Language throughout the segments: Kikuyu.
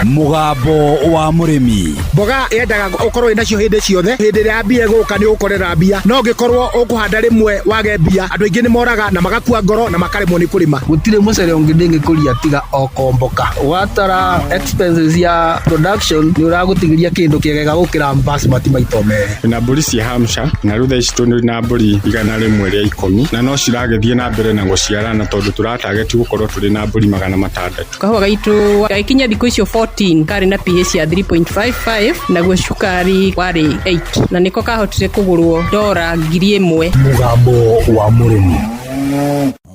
Mũgambo wa mũrĩmi. Mboga yendaga ũkorwo wĩnacio hĩndĩ ciothe. Hĩndĩ ĩrĩa ya mbia ĩgũka nĩ ũgũkorera mbia, no ũngĩkorwo ũkũhanda rĩmwe wage mbia, andũ aingĩ nĩ moraga na magakua ngoro na makaremwo nĩ kũrĩma. Gũtirĩ mũcere ũngĩ ndĩngĩkũria tiga o komboka. Watara expenses ya production nĩ ũragũtigĩria kĩndũ kĩega gũkĩra basmati maita merĩ. Twĩna mbũri cia Hampshire na rĩu thaa ici tũrĩ na mbũri 110 na no ciragĩthiĩ na mbere na gũciarana tondũ tũratageti gũkorwo tũrĩ na mbũri 600. Kahũa gaitũ gagĩkinya thikũ icio 14 karĩ na pH ya 3.55, naguo cukari warĩ 8, na nĩko kahotire kũgũrwo dora 1000. Mũgambo wa mũrĩmi.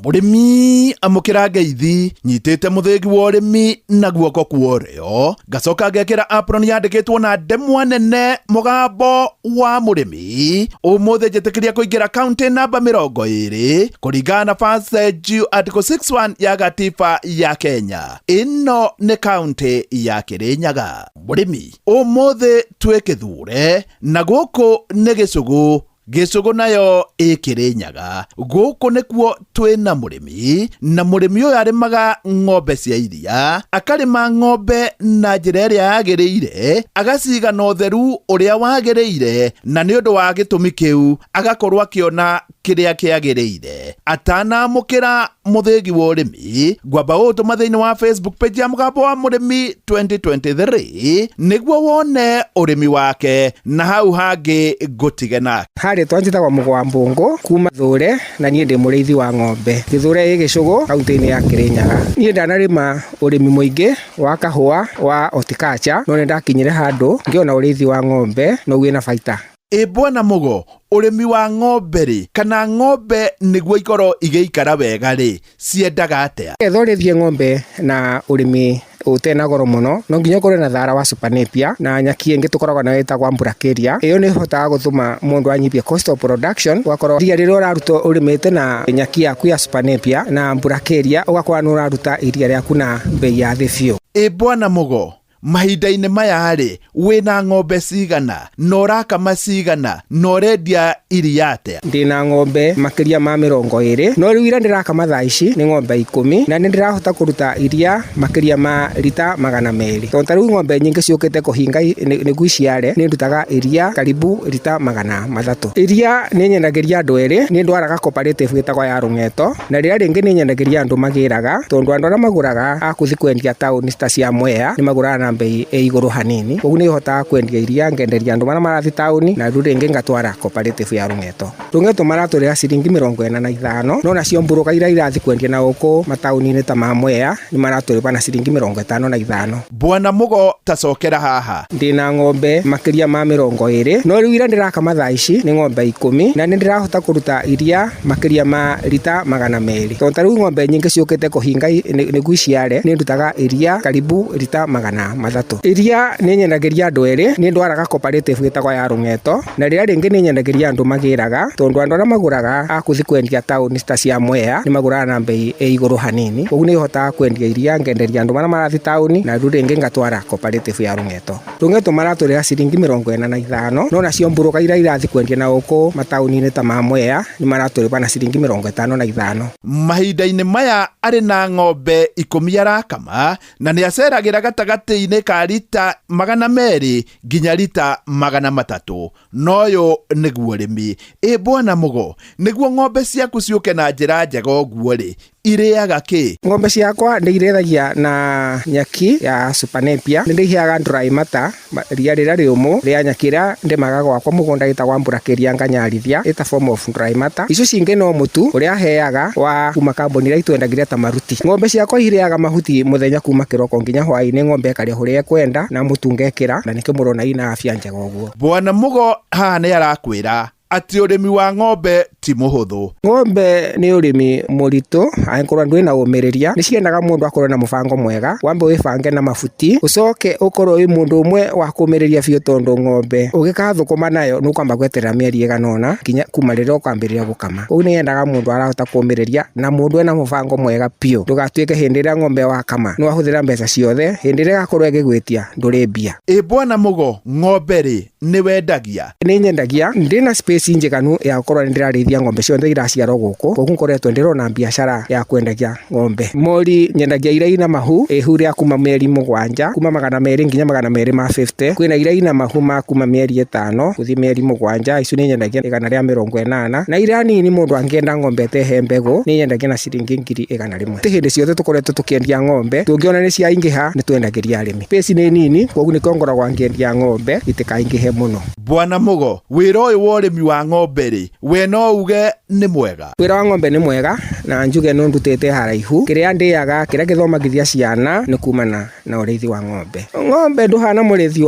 Mũrĩmi amũkĩra ngeithi, nyitĩte mũthĩgi wa ũrĩmi na guoko kwa ũrĩo, ngacoka ngekĩra apron yandĩkĩtwo na ndemwa nene mũgambo wa mũrĩmi. Ũmũthĩ njĩtĩkĩria kũingĩra kaunti namba 20 kũringana na First Jew Article 61 ya gatiba ya Kenya. Ĩno nĩ kaunti ya Kĩrĩnyaga. Mũrĩmi, ũmũthĩ twĩ Kĩthure na gũkũ nĩ Gĩcũgũ. Gĩcũgũ nayo ĩ Kĩrĩnyaga. Gũkũ nĩkuo twĩna mũrĩmi, na mũrĩmi ũyũ arĩmaga ng'ombe cia iria, akarĩma ng'ombe na njĩra ĩrĩa yagĩrĩire, agaciga na ũtheru ũrĩa wagĩrĩire, na nĩ ũndũ wa gĩtũmi kĩu agakorwo akĩona kĩrĩa kĩagĩrĩire. Atanamũkĩra mũthĩgi wa ũrĩmi, ngwamba ũũtũma thĩinĩ wa Facebook page ya Mũgambo wa Mũrĩmi 2023 nĩguo wone ũrĩmi wake, na hau hangĩ ngũtige nake. Ha rĩtwa njĩtagwo Mũgo wa Mbũngũ kuma Gĩthũre, na niĩ ndĩ mũrĩithi wa ng'ombe. Gĩthũre ĩ Gĩcũgũ, kaũntĩ-inĩ ya Kĩrĩnyaga. Niĩ ndanarĩma ũrĩmi mũingĩ wa kahũa wa horticulture, no nĩ ndakinyire handũ ngĩona ũrĩithi wa ng'ombe no wĩna baita. Ĩ bwana Mũgo, ũrĩmi wa ng'ombe rĩ, kana ng'ombe nĩguo ikorwo igĩikara wega rĩ, ciendaga atĩa? Nĩgetha ũrĩithie ng'ombe na ũrĩmi ũtena goro mũno, no nginya ũkorwo na thara wa super napier na nyaki ĩngĩ tũkoragwo nayo ĩtagwo brachiaria. Ĩyo nĩ ĩhotaga gũtũma mũndũ anyihie cost of production, ũgakorwo iria rĩrĩa ũraruta ũrĩmĩte na nyaki yaku ya super napier na brachiaria, ũgakorwo nĩ ũraruta iria rĩaku na bei ya thĩ biũ. Ĩ bwana Mũgo, mahinda-inĩ maya rĩ, wĩna ng'ombe cigana, na ũrakama cigana, na ũrendia iria atĩa? Ndĩna ng'ombe makĩria ma 20, no rĩu iria ndĩrakama thaa ici nĩ ng'ombe 10, na nĩ ndĩrahota kũruta iria makĩria ma rita 200. Tondũ ta rĩu ng'ombe nyingĩ ciũkĩte kũhinga nĩguo iciare, nĩ ndutaga iria karibu rita 300. Iria nĩ nyendagĩria andũ erĩ, nĩ ndwaraga cooperative ĩtagwo ya Rũng'eto, na rĩrĩa rĩngĩ nĩ nyendagĩria andũ magĩraga, tondũ andũ arĩa magũraga a kũthiĩ kwendia taũni ta cia Mwea nĩ magũraga na bei ĩ igũrũ hanini. Koguo nĩ hotaga kwendia iria ngenderia andũ arĩa marathiĩ taũni, na rĩu rĩngĩ ngatwara cooperative ya Rũng'eto. Rũng'eto maratũrĩha ciringi 45, no nacio mburũka iria irathiĩ kwendia na gũkũ mataũni-inĩ ta ma Mwea nĩ maratũrĩha na ciringi 55. Bwana Mũgo, ta cokera haha. Ndĩna ng'ombe makĩria ma 20, no rĩu iria ndĩrakama thaa ici nĩ ng'ombe 10, na nĩ ndĩrahota kũruta iria makĩria ma rita 200. Tondũ ta rĩu ng'ombe nyingĩ ciũkĩte kũhinga nĩguo iciare, nĩ ndutaga iria karibu rita 300. Iria nĩ nyendagĩria andũ erĩ, nĩ ndwaraga cooperative ĩtagwo ya Rũng'eto, na rĩrĩa rĩngĩ nĩ nyendagĩria andũ magĩraga, tondũ andũ arĩa magũraga a kũthiĩ kwendia taũni ta cia Mwea nĩ magũraga na bei ĩ igũrũ hanini. Koguo nĩ hotaga kwendia iria ngenderia andũ arĩa marathiĩ taũni, na rĩu rĩngĩ ngatwara cooperative ya Rũng'eto. Rũng'eto maratũrĩha ciringi 45, no nacio mburũka iria irathiĩ kwendia na gũkũ mataũni-inĩ ta ma Mwea nĩ maratũrĩha na ciringi 55. Mahinda-inĩ maya arĩ na ng'ombe 10 arakama, na nĩ aceragĩra gatagatĩ-inĩ ka rita 200 nginya rita 300. Na ũyũ nĩguo ũrĩmi. Ĩ bwana Mũgo, nĩguo ng'ombe ciaku ciũke na njĩra njega ũguo rĩ, irĩaga kĩ? Ng'ombe ciakwa ndĩirĩithagia na nyeki ya super napier. Nĩ ndĩiheaga dry matter, ria rĩrĩa rĩũmũ rĩa nyeki ĩrĩa ndĩmaga gwakwa mũgũnda ĩtagwo brachiaria nganyarithia, ĩta form of dry matter. Icio cingĩ no mũtu ũrĩa heaga wa kuma kambuni iria itwendagĩria ta maruti. Ng'ombe ciakwa irĩaga mahuti mũthenya kuma kĩroko nginya hwaĩ-inĩ, ng'ombe ĩkarĩa ũrĩa ĩkwenda na mũtu ngekĩra, na nĩkĩo mũrona ina afya njega ũguo. Bwana Mũgo haha nĩ arakwĩra atĩ ũrĩmi wa ng'ombe ti mũhũthũ. Ng'ombe nĩ ũrĩmi mũritũ angĩkorwo ndwĩ na ũmĩrĩria. Nĩ ciendaga mũndũ akorwo na mũbango mwega, wambe wĩbange na mabuti, ũcoke ũkorwo wĩ mũndũ ũmwe wa kũmĩrĩria biũ, tondũ ng'ombe ũgĩkathũkũma nayo nĩ ũkwamba gweterera mĩeri ĩgana ũna nginya kuma rĩrĩa ũkwambĩrĩria gũkama. Koguo nĩ yendaga mũndũ arahota kũmĩrĩria na mũndũ ena mũbango mwega biũ, ndũgatuĩke hĩndĩ ĩrĩa ng'ombe wakama nĩ wahũthĩra mbeca ciothe, hĩndĩ ĩrĩa ĩgakorwo ĩgĩgwĩtia ndũrĩ mbia. Ĩ bwana Mũgo, ng'ombe rĩ Nĩ wendagia? Nĩ nyendagia. Ndĩna space njiganu ya gũkorwo nĩ ndĩrarĩithia ng'ombe ciothe iraciarwo gũkũ, koguo ngoretwo ndĩrona biacara ya kwendagia ng'ombe. Mori nyendagia iria ina mahu, ihu rĩa kuma mĩeri 7, kuma 200 nginya 250. Kwĩna iria ina mahu ma kuma mĩeri 5 gũthiĩ mĩeri 7, icio nĩ nyendagia 180, na iria nini mũndũ angĩenda ng'ombe ĩtehe mbegũ nĩ nyendagia na ciringi 100,000. Ti hĩndĩ ciothe tũkoretwo tũkĩendia ng'ombe, tũngĩona nĩ ciaingĩha nĩ twendagĩria arĩmi. Space nĩ nini, koguo nĩkĩo ngoragwo ngĩendia ng'ombe itikaingĩhe mũno. Bwana Mugo, wĩra ũyũ wa ũrĩmi wa ng'ombe rĩ, we no uge nĩ mwega? Wĩra wa ng'ombe nĩ mwega na njuge nĩ ndutĩte haraihu. Kĩrĩa ndĩaga, kĩrĩa gĩthomagithia ciana nĩ kumana na ũrĩithi wa ng'ombe. Ng'ombe ndũhana mũrĩithi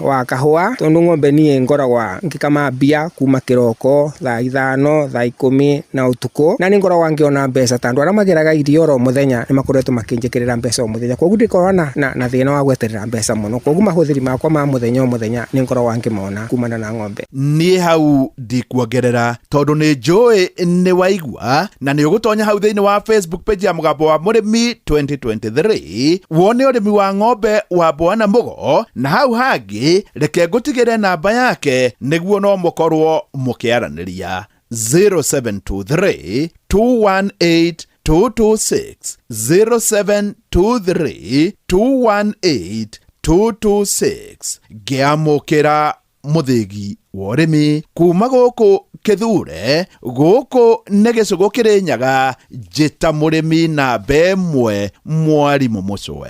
wa kahũa, tondũ ng'ombe niĩ ngoragwo ngĩkama mbia kuma kĩroko thaa 5, thaa 10 na ũtukũ, na nĩ ngoragwo ngĩona mbeca tondũ arĩa magĩraga irio oro mũthenya nĩ makoretwo makĩnjĩkĩrĩra mbeca o mũthenya, koguo ndikoragwo na thĩna wa gweterera mbeca mũno, koguo mahũthĩri makwa ma mũthenya o mũthenya nĩ ngoragwo ngĩmona kumana na ng'ombe. Niĩ hau ndikuongerera tondũ nĩ njũĩ nĩ waigua, na nĩ ũgũtonya hau thĩinĩ wa Facebook page ya Mũgambo wa Mũrĩmi 2023 wone ũrĩmi wa ng'ombe wa Bwana Mugo, na hau hangĩ reke ngũtigĩre namba yake nĩguo no mũkorwo mũkĩaranĩria 0723 218 226, 0723 218 226. Ngĩamũkĩra mũthĩgi wa ũrĩmi kuma gũkũ Kĩthure, gũkũ nĩ gĩcũgũ Kĩrĩnyaga, njĩta mũrĩmi namba 1 mwarimũ Mũcwe.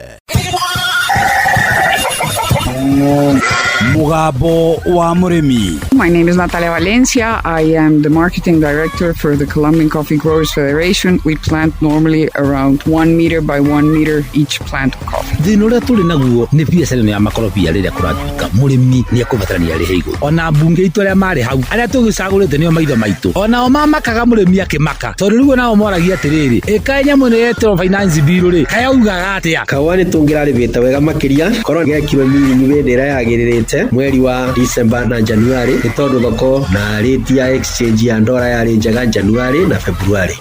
Mũgambo wa Mũrĩmi. My name is Natalia Valencia. I am the marketing director for the Colombian Coffee Growers Federation. We plant normally around 1 meter by 1 meter each plant of coffee. Thĩna ũrĩa tũrĩ naguo nĩ biacara ĩno ya makorobia rĩrĩa kũratuĩka mũrĩmi nĩ ekũbatarania arĩhe igũrũ. Ona mbunge itũ arĩa marĩ hau arĩa tũgĩcagũrĩte nĩo maitho maitũ, onao mamakaga mũrĩmi akĩmaka, tondũ rĩu onao moragia atĩrĩrĩ, ĩkaĩ nyamũ ĩno yetĩrwo finance bill rĩ, kaĩ augaga atĩa? Kahũa nĩ tũngĩrarĩmĩte wega makĩria korwo gekirwo miringi hĩndĩ ĩrĩa yagĩrĩrĩte mweri wa December na January, nĩ tondũ thoko na rate ya exchange ya ndora yarĩ njega January na February.